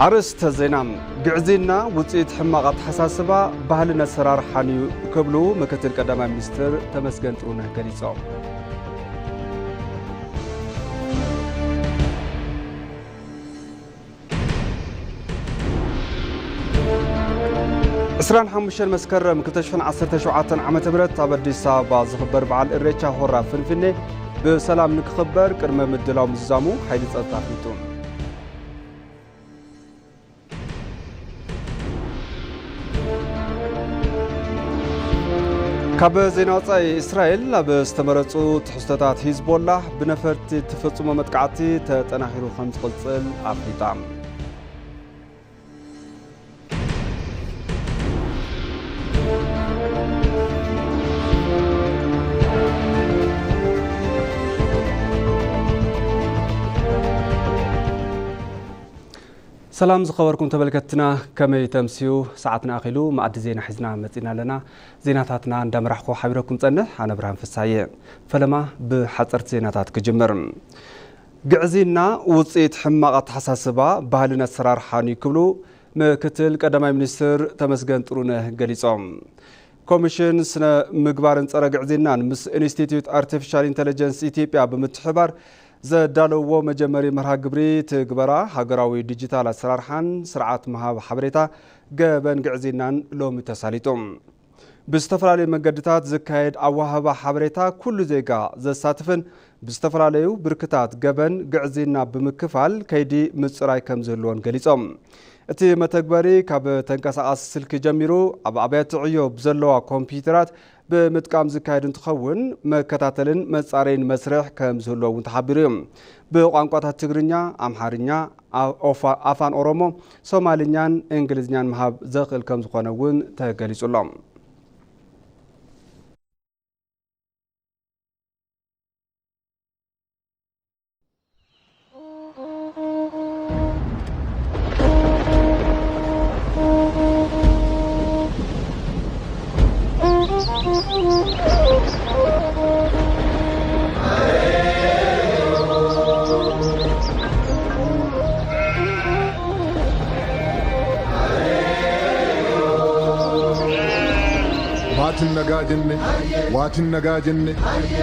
ኣርእስተ ዜና። ግዕዝይና ውፅኢት ሕማቕ ኣተሓሳስባ ባህልን ኣሰራርሓን እዩ ክብሉ ምክትል ቀዳማይ ሚኒስትር ተመስገን ጥሩነህ ገሊፆም። ዕስራን ሓሙሽተን መስከረም ክልተ ሽሕን ዓሰርተ ሸውዓተን ዓመተ ምህረት ኣብ ኣዲስ ኣበባ ዝኽበር በዓል እሬቻ ሆራ ፍንፍኔ ብሰላም ንክኽበር ቅድመ ምድላው ምዝዛሙ ሓይሊ ጸጥታ ኣፍሊጡ። ካብ ዜና ወጻኢ፣ እስራኤል ኣብ ዝተመረጹ ትሕዝቶታት ሂዝቦላህ ብነፈርቲ እትፍጽሞ መጥቃዕቲ ተጠናኺሩ ከም ዝቕጽል ኣፍሊጣ። ሰላም ዝኸበርኩም ተመልከትትና፣ ከመይ ተምስዩ? ሰዓትና ኣኺሉ፣ መኣዲ ዜና ሒዝና መጺና ኣለና። ዜናታትና እንዳመራሕኩ ሓቢረኩም ጸንሕ፣ ኣነ ብርሃን ፍሳየ። ፈለማ ብሓጸርቲ ዜናታት ክጅምር። ግዕዝይና ውጽኢት ሕማቕ ኣተሓሳስባ፣ ባህልን ኣሰራርሓን እዩ ክብሉ ምክትል ቀዳማይ ሚኒስትር ተመስገን ጥሩነህ ገሊጾም። ኮሚሽን ስነ ምግባርን ጸረ ግዕዝይናን ምስ ኢንስቲትዩት ኣርቲፊሻል ኢንተለጀንስ ኢትዮጵያ ብምትሕባር ዘዳለውዎ መጀመሪ መርሃ ግብሪ ትግበራ ሃገራዊ ዲጂታል ኣሰራርሓን ስርዓት ምሃብ ሓበሬታ ገበን ግዕዝይናን ሎሚ ተሳሊጡ። ብዝተፈላለዩ መንገድታት ዝካየድ ኣወሃህባ ሓበሬታ ኩሉ ዜጋ ዘሳትፍን ብዝተፈላለዩ ብርክታት ገበን ግዕዝይና ብምክፋል ከይዲ ምጽራይ ከም ዝህልዎን ገሊጾም። እቲ መተግበሪ ካብ ተንቀሳቓሲ ስልኪ ጀሚሩ ኣብ ኣብያተ ዕዮ ብዘለዋ ኮምፒውተራት ብምጥቃም ዝካየድ እንትኸውን፣ መከታተልን መጻረይን መስርሕ ከም ዝህልዎ እውን ተሓቢሩ እዩ። ብቋንቋታት ትግርኛ፣ ኣምሓርኛ፣ ኣ-፣ ኦፋ-፣ ኣፋን ኦሮሞ፣ ሶማልኛን እንግሊዝኛን ምሃብ ዘኽእል ከም ዝኾነ እውን ተገሊጹ ኣሎ። Maatiin nagaa jenne, waatiin nagaa jenne,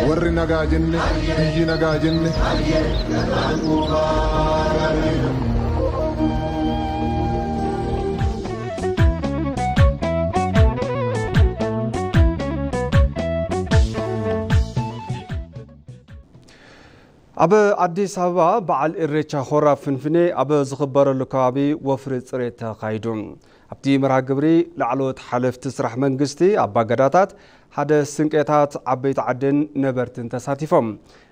warri nagaa jenne, biyyi nagaa jenne. ኣብ ኣዲስ ኣበባ በዓል ኢሬቻ ሆራ ፍንፍኔ ኣብ ዝኽበረሉ ከባቢ ወፍሪ ጽሬት ተኻይዱ። ኣብቲ መርሃ ግብሪ ላዕለዎት ሓለፍቲ ስራሕ መንግስቲ፣ ኣባገዳታት፣ ሓደ ስንቄታት፣ ዓበይቲ ዓድን ነበርትን ተሳቲፎም።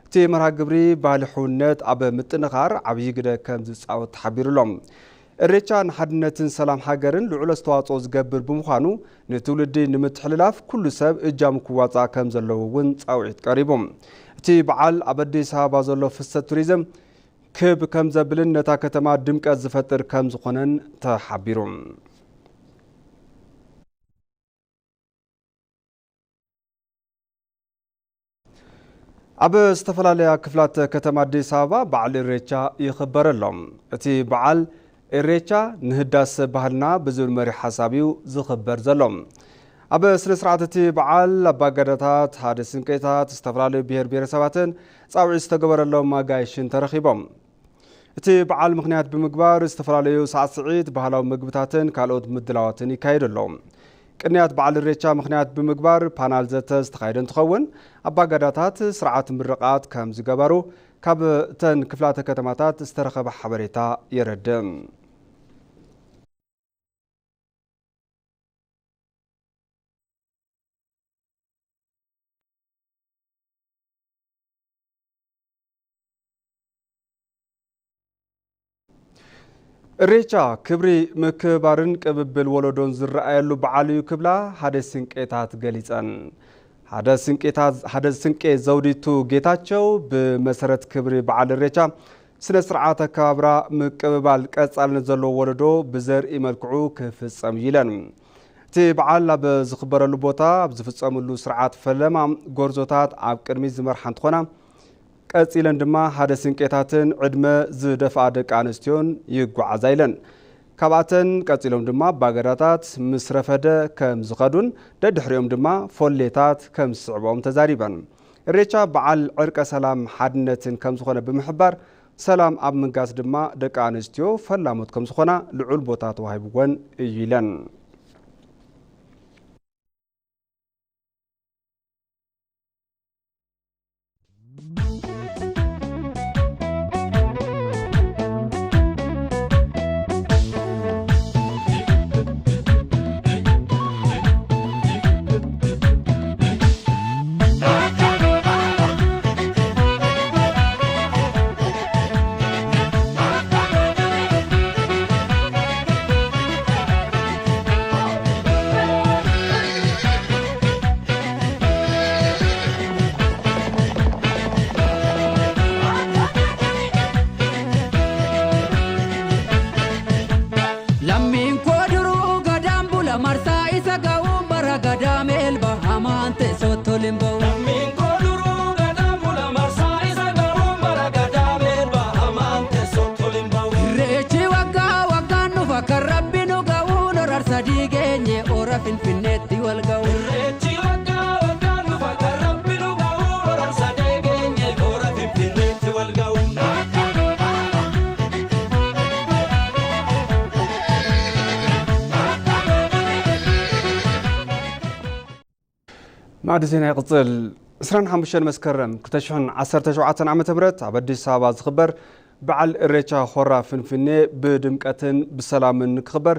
እቲ መርሃ ግብሪ ባህሊ ሕውነት ኣብ ምጥንኻር ዓብዪ ግደ ከም ዝጻወት ተሓቢሩ ኣሎ። እሬቻ ንሓድነትን ሰላም ሃገርን ልዑል ኣስተዋጽኦ ዝገብር ብምዃኑ፣ ንትውልዲ ንምትሕልላፍ ኩሉ ሰብ እጃሙ ክዋጻእ ከም ዘለዎ እውን ጻውዒት ቀሪቡ። እቲ በዓል ኣብ ኣዲስ ኣበባ ዘሎ ፍሰት ቱሪዝም ክብ ከም ዘብልን ነታ ከተማ ድምቀት ዝፈጥር ከም ዝኾነን ተሓቢሩ። ኣብ ዝተፈላለያ ክፍላት ከተማ ኣዲስ ኣበባ በዓል ኢሬቻ ይኽበር ኣሎ። እቲ በዓል ኢሬቻ ንህዳሰ ባህልና ብዝብል መሪ ሓሳብ እዩ ዝኽበር ዘሎ። ኣብ ስነ ስርዓት እቲ በዓል ኣባገዳታት፣ ሓደ ስንቄታት፣ ዝተፈላለዩ ብሔር ብሔረሰባትን ጻውዒት ዝተገበረሎም ኣጋይሽን ተረኺቦም። እቲ በዓል ምኽንያት ብምግባር ዝተፈላለዩ ሳዕስዒት፣ ባህላዊ ምግብታትን ካልኦት ምድላዋትን ይካየዱ ኣለዉ። ቅንያት በዓል ኢሬቻ ምኽንያት ብምግባር ፓናል ዘተ ዝተኻየደ እንትኸውን፣ ኣባገዳታት ስርዓት ምርቓት ከም ዝገበሩ ካብ እተን ክፍላተ ከተማታት ዝተረኸበ ሓበሬታ የረድእ። እሬቻ ክብሪ ምክብባርን ቅብብል ወለዶን ዝረኣየሉ በዓል እዩ ክብላ ሓደ ስንቄታት ገሊጸን። ሓደ ስንቄታት፣ ሓደ ስንቄ ዘውዲቱ ጌታቸው ብመሰረት ክብሪ በዓል እሬቻ ስነ ስርዓት ኣከባብራ ምቅብባል ቀጻልነት ዘለዎ ወለዶ ብዘርኢ መልክዑ ክፍጸም እዩ ኢለን። እቲ በዓል ኣብ ዝኽበረሉ ቦታ ኣብ ዝፍጸምሉ ስርዓት ፈለማ ጎርዞታት ኣብ ቅድሚት ዝመርሓ እንትኾና፣ ቀጺለን ድማ ሓደ ስንቄታትን ዕድመ ዝደፍኣ ደቂ ኣንስትዮን ይጓዓዛ ኢለን። ካብኣተን ቀጺሎም ድማ ኣባገዳታት ምስ ረፈደ ከም ዝኸዱን ደድሕሪኦም ድማ ፎሌታት ከም ዝስዕብኦም ተዛሪበን። እሬቻ በዓል ዕርቀ ሰላም ሓድነትን ከም ዝኾነ ብምሕባር፣ ሰላም ኣብ ምንጋስ ድማ ደቂ ኣንስትዮ ፈላሞት ከም ዝኾና ልዑል ቦታ ተዋሂብወን እዩ ኢለን። Lammiin koo duruu gadaan bula marsaa isa ga'uun bara gadaa meelba hamaan teessootti ol hin ba'u. Lammiin koo duruu gadaan bula marsaa isa ga'uun bara gadaa meelba hamaan teessootti ol hin ba'u. Irreechi waggaa waggaan dhufa kan rabbi nu ga'uun horar sadii geenye hora finfinneetti wal ga'u. Irreechi waggaa waggaan dhufa kan rabbi nu ga'uun horar sadii geenye hora finfinneetti wal ga'u. ማዕዲ ዜና ይቕጽል። ዕስራን ሓሙሽተን መስከረም ክልተ ሽሕን ዓሰርተ ሸውዓተን ዓመተ ምህረት ኣብ ኣዲስ ኣበባ ዝኽበር በዓል እሬቻ ሆራ ፍንፍኔ ብድምቀትን ብሰላምን ክኽበር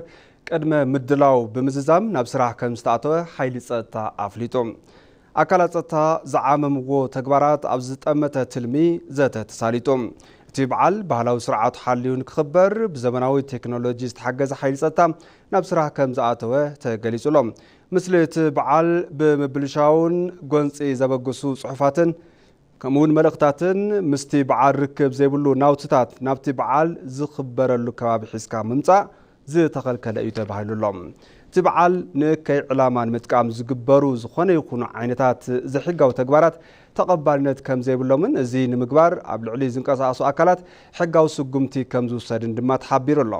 ቅድመ ምድላው ብምዝዛም ናብ ስራሕ ከም ዝተኣተወ ሓይሊ ጸጥታ ኣፍሊጡ። ኣካላት ጸጥታ ዝዓመምዎ ተግባራት ኣብ ዝጠመተ ትልሚ ዘተ ተሳሊጡ። እቲ በዓል ባህላዊ ስርዓቱ ሓልዩ ንክኽበር ብዘመናዊ ቴክኖሎጂ ዝተሓገዘ ሓይሊ ጸጥታ ናብ ስራሕ ከም ዝኣተወ ተገሊጹ ኣሎ። ምስሊ እቲ በዓል ብምብልሻውን ጎንጺ ዘበግሱ ጽሑፋትን ከምኡ እውን መልእኽታትን ምስቲ በዓል ርክብ ዘይብሉ ናውትታት ናብቲ በዓል ዝኽበረሉ ከባቢ ሒዝካ ምምጻእ ዝተኸልከለ እዩ ተባሂሉ ኣሎ። እቲ በዓል ንእከይ ዕላማ ንምጥቃም ዝግበሩ ዝኾነ ይኹኑ ዓይነታት ዘይሕጋዊ ተግባራት ተቐባልነት ከም ዘይብሎምን እዚ ንምግባር ኣብ ልዕሊ ዝንቀሳቐሱ ኣካላት ሕጋዊ ስጉምቲ ከም ዝውሰድን ድማ ተሓቢሩ ኣሎ።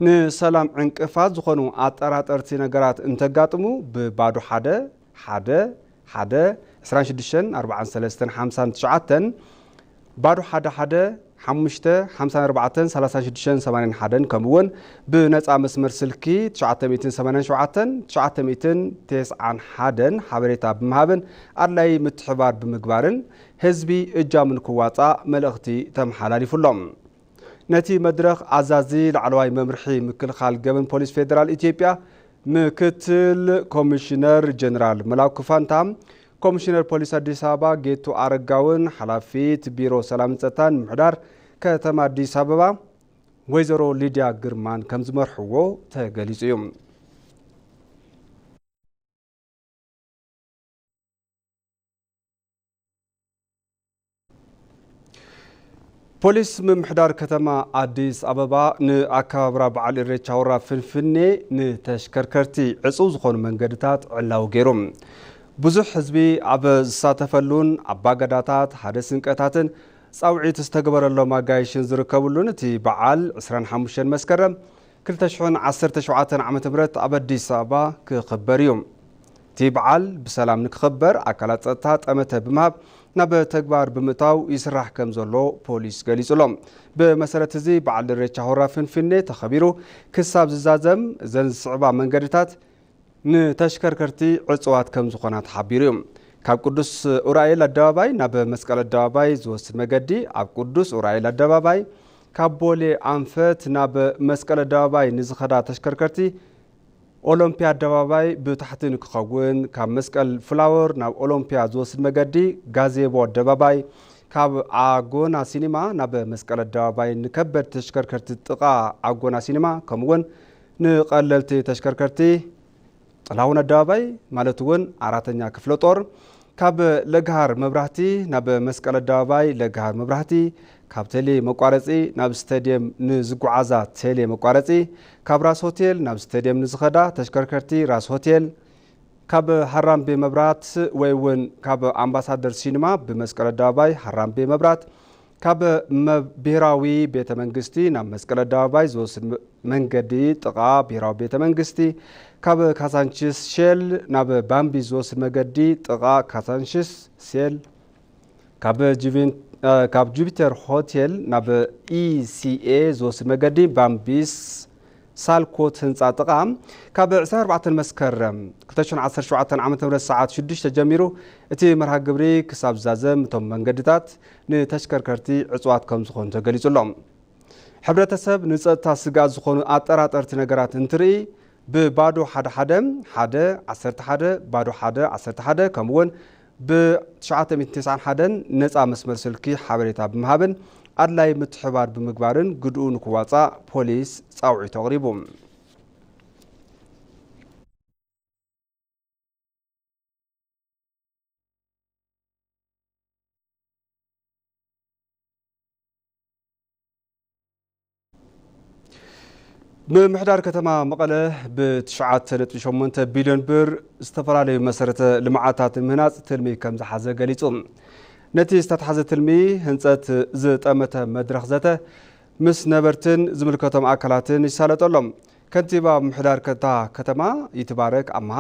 ንሰላም ዕንቅፋት ዝኾኑ ኣጠራጠርቲ ነገራት እንተጋጥሙ ብባዶ ሓደ ሓደ ሓደ ዕስራን ሽዱሽተን ኣርባዓን ሰለስተን ሓምሳን ትሽዓተን ባዶ ሓደ ሓደ ሓሙሽተ ሓምሳን ኣርባዕተን ሰላሳን ሽዱሽተን ሰማንያን ሓደን ከምኡ እውን ብነፃ መስመር ስልኪ ትሽዓተ ሚእትን ሰማንያን ሸውዓተን ትሽዓተ ሚእትን ተስዓን ሓደን ሓበሬታ ብምሃብን ኣድላይ ምትሕባር ብምግባርን ህዝቢ እጃሙ ንክዋፃእ መልእኽቲ ተመሓላሊፉሎም። ነቲ መድረኽ ኣዛዚ ላዕለዋይ መምርሒ ምክልኻል ገበን ፖሊስ ፌደራል ኢትዮጵያ ምክትል ኮሚሽነር ጀነራል መላኩ ፋንታ፣ ኮሚሽነር ፖሊስ ኣዲስ ኣበባ ጌቱ ኣረጋውን ሓላፊት ቢሮ ሰላምን ጸጥታን ምምሕዳር ከተማ ኣዲስ ኣበባ ወይዘሮ ሊድያ ግርማን ከም ዝመርሕዎ ተገሊጹ እዩ። ፖሊስ ምምሕዳር ከተማ ኣዲስ ኣበባ ንኣከባብራ በዓል ኢሬቻ ሆራ ፍንፍኔ ንተሽከርከርቲ ዕጹው ዝኾኑ መንገድታት ዕላዊ ገይሩ። ብዙሕ ህዝቢ ኣብ ዝሳተፈሉን ኣባገዳታት፣ ሓደ ስንቀታትን ጻውዒት ዝተገበረሎም ኣጋይሽን ዝርከብሉን እቲ በዓል ዕስራን ሓሙሽተን መስከረም ክልተ ሽሕን ዓሰርተ ሸውዓተን ዓመተ ምህረት ኣብ ኣዲስ ኣበባ ክኽበር እዩ። እቲ በዓል ብሰላም ንክኽበር ኣካላት ጸጥታ ጠመተ ብምሃብ ናብ ተግባር ብምእታው ይስራሕ ከም ዘሎ ፖሊስ ገሊጹ ኣሎ። ብመሰረት እዚ በዓል ኢሬቻ ሆራ ፍንፍኔ ተኸቢሩ ክሳብ ዝዛዘም እዘን ዝስዕባ መንገድታት ንተሽከርከርቲ ዕጹዋት ከም ዝኾና ተሓቢሩ እዩ። ካብ ቅዱስ ኡራኤል ኣደባባይ ናብ መስቀል ኣደባባይ ዝወስድ መገዲ ኣብ ቅዱስ ኡራኤል ኣደባባይ፣ ካብ ቦሌ ኣንፈት ናብ መስቀል ኣደባባይ ንዝኸዳ ተሽከርከርቲ ኦሎምፒያ ኣደባባይ ብታሕቲ ንክኸውን፣ ካብ መስቀል ፍላወር ናብ ኦሎምፒያ ዝወስድ መገዲ ጋዜቦ ኣደባባይ፣ ካብ ኣጎና ሲኒማ ናብ መስቀል ኣደባባይ ንከበድ ተሽከርከርቲ ጥቓ ኣጎና ሲኒማ ከምኡውን ንቐለልቲ ተሽከርከርቲ ጥላሁን ኣደባባይ ማለት እውን ኣራተኛ ክፍለ ጦር ካብ ለግሃር መብራህቲ ናብ መስቀል ኣደባባይ ለግሃር መብራህቲ፣ ካብ ቴሌ መቋረፂ ናብ ስቴድየም ንዝጓዓዛ ቴሌ መቋረፂ፣ ካብ ራስ ሆቴል ናብ ስቴድየም ንዝኸዳ ተሽከርከርቲ ራስ ሆቴል፣ ካብ ሃራምቤ መብራት ወይ እውን ካብ ኣምባሳደር ሲኒማ ብመስቀል ኣደባባይ ሃራምቤ መብራት፣ ካብ መ-፣ ብሔራዊ ቤተ መንግስቲ ናብ መስቀል ኣደባባይ ዝወስድ መ-፣ መንገዲ ጥቓ ብሔራዊ ቤተ መንግስቲ፣ ካብ ካሳንቺስ ሼል ናብ ባምቢ ዝወስድ መገዲ ጥቓ ካሳንቺስ ሼል፣ ካብ ጁቬን-፣ እ፣ ካብ ጁፒተር ሆቴል ናብ ኢ ሲ ኤ ዝወስድ መገዲ ባምቢስ ሳልኮት ህንፃ ጥቓ ካብ ዕስራን ኣርባዕተን መስከረም ክልተ ሽሕን ዓሰርተ ሸውዓተን ዓመተ ምህረት ሰዓት ሽዱሽተ ጀሚሩ እቲ መርሃ ግብሪ ክሳብ ዝዛዘም እቶም መንገድታት ንተሽከርከርቲ ዕፅዋት ከም ዝኾኑ ተገሊጹ ኣሎ። ሕብረተሰብ ንጸጥታ ስግኣት ዝኾኑ ኣጠራጠርቲ ነገራት እንትርኢ ብባዶ ሓደ ሓደ፣ ሓደ ዓሰርተ ሓደ፣ ባዶ ሓደ ዓሰርተ ሓደ፣ ከምኡ እውን ብ ትሽዓተ ሚእትን ተስዓን ሓደን ነጻ መስመር ስልኪ ሓበሬታ ብምሃብን ኣድላይ ምትሕባር ብምግባርን ግድኡ ንክዋጻእ ፖሊስ ጻውዒት ኣቕሪቡ። ምምሕዳር ከተማ መቐለ ብትሽዓተ ነጥቢ ሸሞንተ ቢልዮን ብር ዝተፈላለዩ መሰረተ ልምዓታት ምህናፅ ትልሚ ከም ዝሓዘ ገሊፁ። ነቲ ዝተትሓዘ ትልሚ ህንፀት ዝጠመተ መድረኽ ዘተ ምስ ነበርትን ዝምልከቶም ኣካላትን ይሳለጦ ኣሎ። ከንቲባ ምምሕዳር ከታ ከተማ ይትባረክ ኣምሃ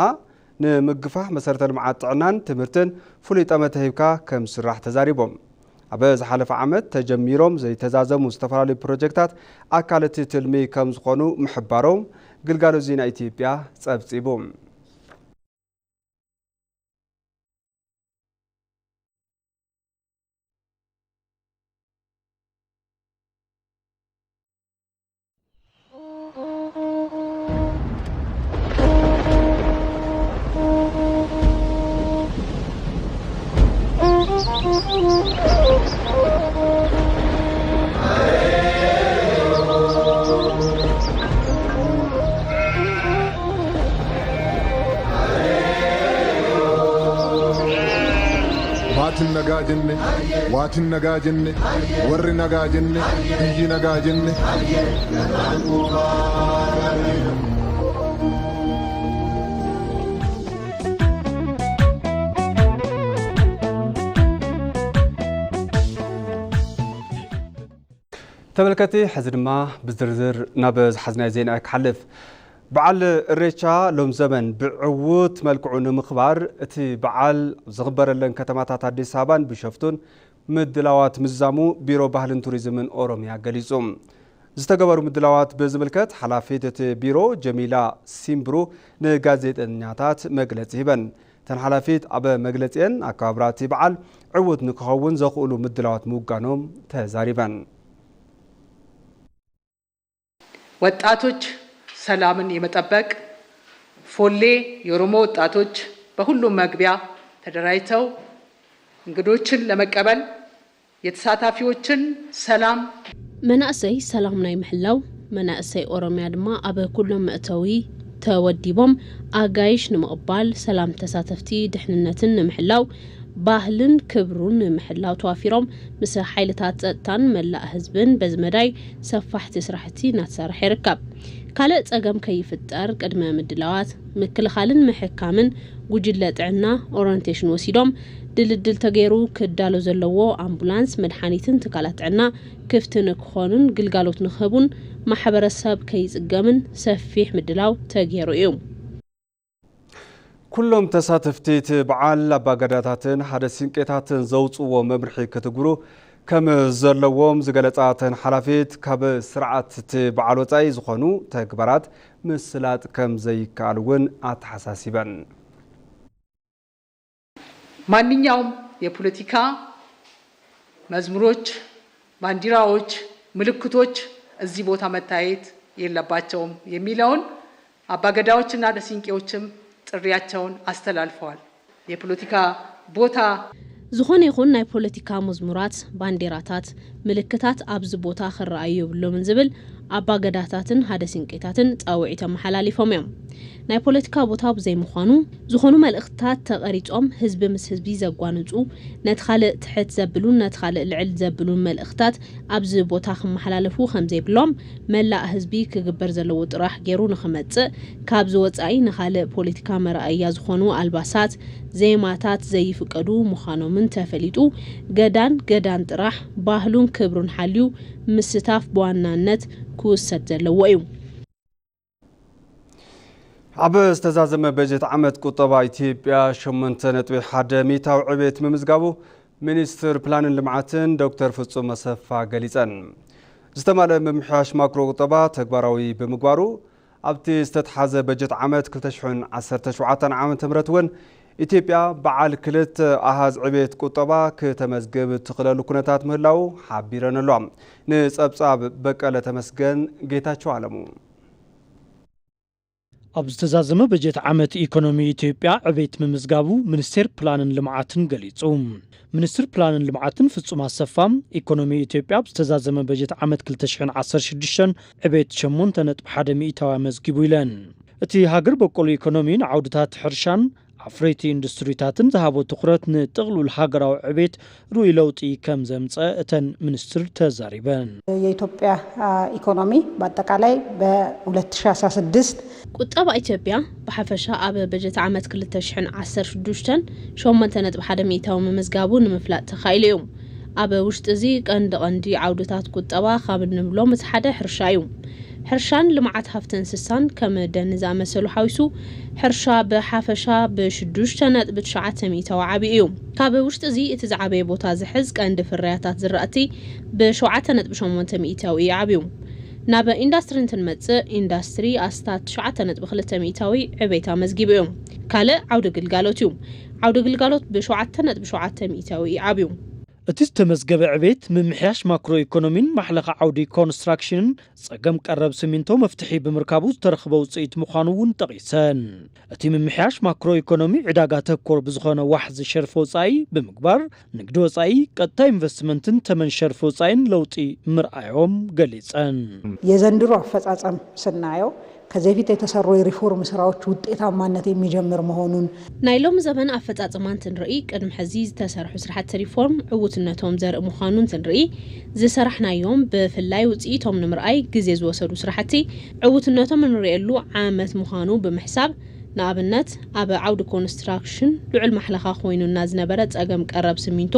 ንምግፋሕ መሰረተ ልምዓት ጥዕናን ትምህርትን ፍሉይ ጠመተ ሂብካ ከም ዝስራሕ ተዛሪቦም። ኣብ ዝሓለፈ ዓመት ተጀሚሮም ዘይተዛዘሙ ዝተፈላለዩ ፕሮጀክታት ኣካል እቲ ትልሚ ከም ዝኾኑ ምሕባሮም ግልጋሎት ዜና ኢትዮጵያ ጸብጺቡ። Maatiin nagaa jenne, waatiin nagaa jenne, warri nagaa jenne, biyyi nagaa jenne. ተመልከቲ፣ ሕዚ ድማ ብዝርዝር ናብ ዝሓዝናዮ ዜና ክሓልፍ። በዓል እሬቻ ሎም ዘመን ብዕዉት መልክዑ ንምኽባር እቲ በዓል ዝኽበረለን ከተማታት ኣዲስ ኣበባን ቢሾፍቱን ምድላዋት ምዝዛሙ ቢሮ ባህልን ቱሪዝምን ኦሮሚያ ገሊጹ። ዝተገበሩ ምድላዋት ብዝምልከት ሓላፊት እቲ ቢሮ ጀሚላ ሲምብሩ ንጋዜጠኛታት መግለጺ ሂበን። እተን ሓላፊት ኣብ መግለጺአን ኣከባብራ እቲ በዓል ዕዉት ንክኸውን ዘኽእሉ ምድላዋት ምውጋኖም ተዛሪበን። ወጣቶች ሰላምን የመጠበቅ ፎሌ የኦሮሞ ወጣቶች በሁሉም መግቢያ ተደራጅተው እንግዶችን ለመቀበል የተሳታፊዎችን ሰላም መናእሰይ ሰላም ናይ ምሕላው፣ መናእሰይ ኦሮሚያ ድማ ኣብ ኩሎም መእተዊ ተወዲቦም ኣጋይሽ ንምቕባል፣ ሰላም ተሳተፍቲ ድሕንነትን ንምሕላው፣ ባህልን ክብሩን ንምሕላው ተዋፊሮም ምስ ሓይልታት ፀጥታን መላእ ህዝብን በዚ መዳይ ሰፋሕቲ ስራሕቲ እናተሰርሐ ይርከብ። ካልእ ፀገም ከይፍጠር ቅድመ ምድላዋት፣ ምክልኻልን ምሕካምን ጉጅለ ጥዕና ኦረንቴሽን ወሲዶም ድልድል ተገይሩ ክዳሎ ዘለዎ ኣምቡላንስ፣ መድሓኒትን ትካላት ጥዕና ክፍቲ ንክኾኑን ግልጋሎት ንክህቡን ማሕበረሰብ ከይፅገምን ሰፊሕ ምድላው ተገይሩ እዩ። ኩሎም ተሳተፍቲ እቲ በዓል ኣባገዳታትን ሓደ ሲንቄታትን ዘውፅዎ መምርሒ ክትግብሩ ከም ዘለዎም ዝገለፃ እተን ሓላፊት፣ ካብ ስርዓት እቲ በዓል ወፃኢ ዝኾኑ ተግባራት ምስላጥ ከም ዘይከኣል እውን ኣተሓሳሲበን። ማንኛውም የፖለቲካ መዝሙሮች፣ ባንዲራዎች፣ ምልክቶች እዚህ ቦታ መታየት የለባቸውም የሚለውን አባገዳዎችና ደሲንቄዎችም ጥሪያቸውን አስተላልፈዋል። የፖለቲካ ቦታ ዝኾነ ይኹን ናይ ፖለቲካ መዝሙራት፣ ባንዴራታት፣ ምልክታት ኣብዚ ቦታ ክረኣዩ የብሎምን ዝብል ኣባገዳታትን ሃደ ሲንቄታትን ጻውዒት ኣመሓላሊፎም እዮም። ናይ ፖለቲካ ቦታ ብዘይምዃኑ፣ ዝኾኑ መልእኽትታት ተቐሪጾም ህዝቢ ምስ ህዝቢ ዘጓንጹ፣ ነቲ ካልእ ትሕት ዘብሉን ነቲ ካልእ ልዕል ዘብሉን መልእኽትታት ኣብዚ ቦታ ክመሓላለፉ ከም ዘይብሎም፣ መላእ ህዝቢ ክግበር ዘለዎ ጥራሕ ገይሩ ንኽመጽእ፣ ካብዚ ወጻኢ ንኻልእ ፖለቲካ መርኣያ ዝኾኑ ኣልባሳት፣ ዜማታት ዘይፍቀዱ ምዃኖምን ተፈሊጡ፣ ገዳን ገዳን ጥራሕ ባህሉን ክብሩን ሓልዩ ምስታፍ ብዋናነት ክውሰድ ዘለዎ እዩ። ኣብ ዝተዛዘመ በጀት ዓመት ቁጠባ ኢትዮጵያ ሸሞንተ ነጥቢ ሓደ ሚእታዊ ዕቤት ምምዝጋቡ ሚኒስትር ፕላንን ልምዓትን ዶክተር ፍጹም ኣሰፋ ገሊጸን። ዝተማልአ ምምሕያሽ ማክሮ ቁጠባ ተግባራዊ ብምግባሩ ኣብቲ ዝተትሓዘ በጀት ዓመት ክልተ ሽሕን ዓሰርተ ሸውዓተን ዓመተ ምህረት እውን ኢትዮጵያ በዓል ክልተ ኣሃዝ ዕቤት ቁጠባ ክተመዝግብ እትኽእለሉ ኩነታት ምህላዉ ሓቢረን ኣለዋ። ንጸብጻብ በቀለ ተመስገን፣ ጌታቸው ኣለሙ። ኣብ ዝተዛዘመ በጀት ዓመት ኢኮኖሚ ኢትዮጵያ ዕቤት ምምዝጋቡ ሚኒስቴር ፕላንን ልምዓትን ገሊጹ። ሚኒስትር ፕላንን ልምዓትን ፍጹም ኣሰፋ፣ ኢኮኖሚ ኢትዮጵያ ኣብ ዝተዛዘመ በጀት ዓመት ክልተ ሽሕን ዓሰርተ ሽዱሽተን ዕቤት ሸሞንተ ነጥቢ ሓደ ሚእታዊ ኣመዝጊቡ ኢለን። እቲ ሃገር በቆል ኢኮኖሚ ንዓውድታት ሕርሻን ኣፍረይቲ ኢንዱስትሪታትን ዝሃቦ ትኹረት ንጥቕሉል ሃገራዊ ዕቤት ርኡይ ለውጢ ከም ዘምጸ እተን ሚኒስትር ተዛሪበን። የኢትዮጵያ፣ አ፣ ኢኮኖሚ በአጠቃላይ በሁለት ሺ አስራ ስድስት ቁጠባ ኢትዮጵያ ብሓፈሻ ኣብ በጀት ዓመት ክልተ ሽሕን ዓሰርተ ሽዱሽተን ሸሞንተ ነጥቢ ሓደ ሚእታዊ ምምዝጋቡ ንምፍላጥ ተኻኢሉ እዩ። ኣብ ውሽጢ እዚ ቀንዲ ቀንዲ ዓውድታት ቁጠባ ካብ እንብሎም እቲ ሓደ ሕርሻ እዩ። ሕርሻን ልምዓት ሃፍቲ እንስሳን ከም ደኒ ዝኣመሰሉ ሓዊሱ፣ ሕርሻ ብሓፈሻ ብሽዱሽተ ነጥቢ ትሽዓተ ሚእታዊ ዓብዩ እዩ። ካብ ውሽጢ እዚ እቲ ዝዓበየ ቦታ ዝሕዝ ቀንዲ ፍርያታት ዝራእቲ ብሸውዓተ ነጥቢ ሸሞንተ ሚእታዊ እዩ ዓብዩ። ናብ ኢንዳስትሪ እንትንመጽእ፣ ኢንዳስትሪ ኣስታት ትሽዓተ ነጥቢ ክልተ ሚእታዊ ዕቤት ኣመዝጊቡ እዩ። ካልእ ዓውዲ ግልጋሎት እዩ። ዓውዲ ግልጋሎት ብሸውዓተ ነጥቢ ሸውዓተ ሚእታዊ እዩ ዓብዩ። እቲ ዝተመዝገበ ዕቤት ምምሕያሽ ማክሮ ኢኮኖሚን ማሕለኻ ዓውዲ ኮንስትራክሽንን ጸገም ቀረብ ሲሚንቶ መፍትሒ ብምርካቡ ዝተረኽበ ውጽኢት ምዃኑ እውን ጠቒሰን። እቲ ምምሕያሽ ማክሮ ኢኮኖሚ ዕዳጋ ተኮር ብዝኾነ ዋሕዚ ሸርፊ ወጻኢ ብምግባር ንግዲ ወጻኢ፣ ቀጥታ ኢንቨስትመንትን ተመን ሸርፊ ወጻኢን ለውጢ ምርኣዮም ገሊጸን። የዘንድሮ አፈጻጸም ስናየው ከዚህ በፊት የተሰሩ የሪፎርም ስራዎች ውጤታማነት የሚጀምር መሆኑን ናይ ሎሚ ዘመን ኣፈጻጽማ እንትንርኢ፣ ቅድሚ ሕዚ ዝተሰርሑ ስራሕቲ ሪፎርም ዕውትነቶም ዘርኢ ምዃኑ እንትንርኢ፣ ዝሰራሕናዮም ብፍላይ ውጽኢቶም ንምርኣይ ግዜ ዝወሰዱ ስራሕቲ ዕውትነቶም እንርእየሉ ዓመት ምዃኑ ብምሕሳብ፣ ንኣብነት፣ ኣብ ዓውዲ ኮንስትራክሽን ልዑል ማሕለኻ ኮይኑና ዝነበረ ጸገም ቀረብ ስሚንቶ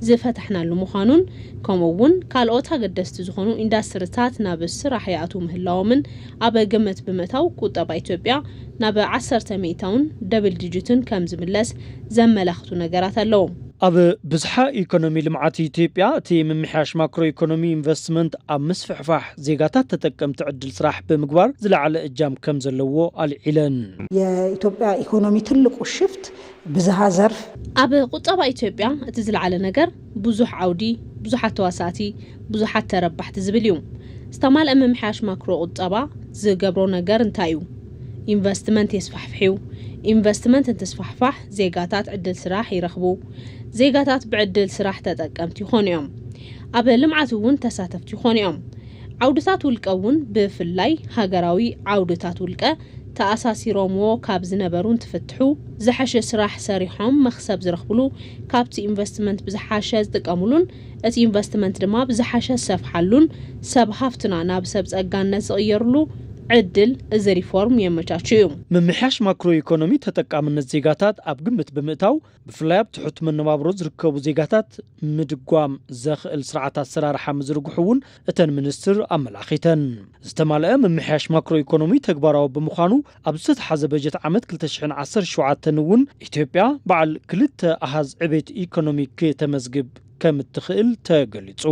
ዝፈታሕናሉ ምዃኑን፣ ከምኡ እውን ካልኦት ኣገደስቲ ዝኾኑ ኢንዳስትሪታት ናብ ስራሕ ይኣትዉ ምህላዎምን ኣብ ግምት ብምእታው፣ ቁጠባ ኢትዮጵያ ናብ ዓሰርተ ሚእታውን ደብል ዲጂትን ከም ዝምለስ ዘመላኽቱ ነገራት ኣለዉ። ኣብ ብዝሓ ኢኮኖሚ ልምዓት ኢትዮጵያ፣ እቲ ምምሕያሽ ማክሮ ኢኮኖሚ ኢንቨስትመንት ኣብ ምስፍሕፋሕ ዜጋታት ተጠቀምቲ ዕድል ስራሕ ብምግባር ዝለዓለ እጃም ከም ዘለዎ ኣልዒለን። የኢትዮጵያ ኢኮኖሚ ትልቁ ሽፍት ብዝሃ ዘርፍ ኣብ ቁጠባ ኢትዮጵያ እቲ ዝለዓለ ነገር ብዙሕ ዓውዲ፣ ብዙሓት ተዋሳእቲ፣ ብዙሓት ተረባሕቲ ዝብል እዩ። ዝተማልአ ምምሕያሽ ማክሮ ቁጠባ ዝገብሮ ነገር እንታይ እዩ? ኢንቨስትመንት የስፋሕፍሕ እዩ። ኢንቨስትመንት እንትስፋሕፋሕ ዜጋታት ዕድል ስራሕ ይረኽቡ። ዜጋታት ብዕድል ስራሕ ተጠቀምቲ ይኾኑ እዮም። ኣብ ልምዓት እውን ተሳተፍቲ ይኾኑ እዮም። ዓውድታት ውልቀ እውን ብፍላይ ሃገራዊ ዓውድታት ውልቀ ተኣሳሲሮምዎ ካብ ዝነበሩ እንትፍትሑ፣ ዝሐሸ ስራሕ ሰሪሖም መኽሰብ ዝረኽብሉ፣ ካብቲ ኢንቨስትመንት ብዝሓሸ ዝጥቀምሉን እቲ ኢንቨስትመንት ድማ ብዝሓሸ ዝሰፍሓሉን ሰብ ሃፍትና ናብ ሰብ ጸጋነት ዝቕየርሉ ዕድል እዚ ሪፎርም የመቻቹ እዩ። ምምሕያሽ ማክሮ ኢኮኖሚ ተጠቃምነት ዜጋታት ኣብ ግምት ብምእታው፣ ብፍላይ ኣብ ትሑት መነባብሮ ዝርከቡ ዜጋታት ምድጓም ዘኽእል ስርዓት ኣሰራርሓ ምዝርግሑ እውን እተን ሚኒስትር ኣመላኺተን። ዝተማልአ ምምሕያሽ ማክሮ ኢኮኖሚ ተግባራዊ ብምዃኑ፣ ኣብ ዝተተሓዘ በጀት ዓመት ክልተ ሽሕን ዓሰርተ ሸውዓተን እውን ኢትዮጵያ በዓል ክልተ ኣሃዝ ዕቤት ኢኮኖሚ ክተመዝግብ ከም እትኽእል ተገሊጹ።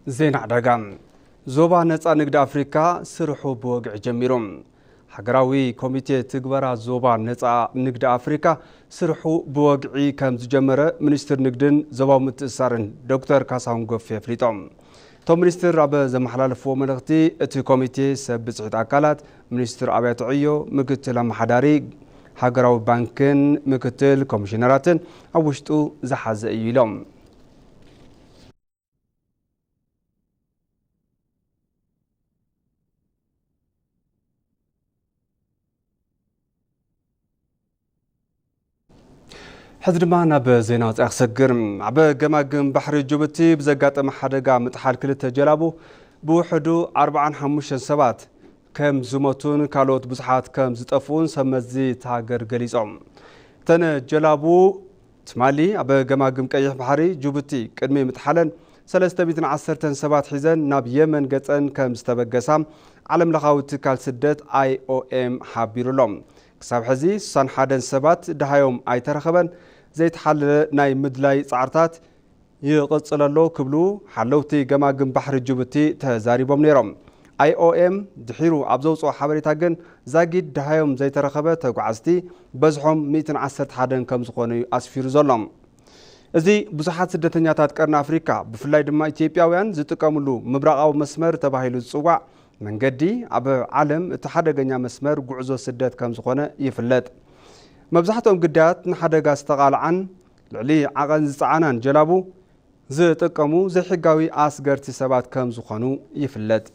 ዜና ዕዳጋ። ዞባ ነጻ ንግዲ ኣፍሪካ ስርሑ ብወግዒ ጀሚሩ። ሃገራዊ ኮሚቴ ትግበራ ዞባ ነጻ ንግዲ ኣፍሪካ ስርሑ ብወግዒ ከም ዝጀመረ ሚኒስትር ንግድን ዞባዊ ምትእስሳርን ዶክተር ካሳሁን ጎፌ ኣፍሊጦም። እቶም ሚኒስትር ኣብ ዘመሓላለፍዎ መልእኽቲ፣ እቲ ኮሚቴ ሰብ ብፅሒት ኣካላት፣ ሚኒስትር ኣብያተ ዕዮ፣ ምክትል ኣመሓዳሪ ሃገራዊ ባንክን ምክትል ኮሚሽነራትን ኣብ ውሽጡ ዝሓዘ እዩ ኢሎም። ሕዚ ድማ ናብ ዜና ወፃኢ ክሰግር። ኣብ ገማግም ባሕሪ ጅቡቲ ብዘጋጠመ ሓደጋ ምጥሓል ክልተ ጀላቡ ብውሕዱ ኣርባዓን ሓሙሽተን ሰባት ከም ዝሞቱን ካልኦት ብዙሓት ከም ዝጠፍኡን ሰብ መዚ እታ ሃገር ገሊጾም። እተን ጀላቡ ትማሊ ኣብ ገማግም ቀይሕ ባሕሪ ጅቡቲ ቅድሚ ምጥሓለን ሰለስተ ሚእትን ዓሰርተን ሰባት ሒዘን ናብ የመን ገጸን ከም ዝተበገሳ ዓለም ለኻዊ ትካል ስደት ኣይ ኦ ኤም ሓቢሩ ኣሎ። ክሳብ ሕዚ ስሳን ሓደን ሰባት ደሃዮም ኣይተረኸበን። ዘይተሓለለ ናይ ምድላይ ጻዕርታት ይቕጽል ኣሎ ክብሉ ሓለውቲ ገማግም ባሕሪ ጅቡቲ ተዛሪቦም ነይሮም። ኣይ ኦ ኤም ድሒሩ ኣብ ዘውፅኦ ሓበሬታ ግን ዛጊድ ደሃዮም ዘይተረኸበ ተጓዓዝቲ በዝሖም ሚእትን ዓሰርተ ሓደን ከም ዝኾነ እዩ ኣስፊሩ ዘሎ። እዚ ብዙሓት ስደተኛታት ቀርኒ ኣፍሪካ ብፍላይ ድማ ኢትዮጵያውያን ዝጥቀምሉ ምብራቓዊ መስመር ተባሂሉ ዝፅዋዕ መንገዲ ኣብ ዓለም እቲ ሓደገኛ መስመር ጉዕዞ ስደት ከም ዝኾነ ይፍለጥ። መብዛሕትኦም ግዳያት ንሓደጋ ዝተቓልዓን ልዕሊ ዓቐን ዝፀዓናን ጀላቡ ዝጥቀሙ ዘይሕጋዊ ኣስገርቲ ሰባት ከም ዝኾኑ ይፍለጥ።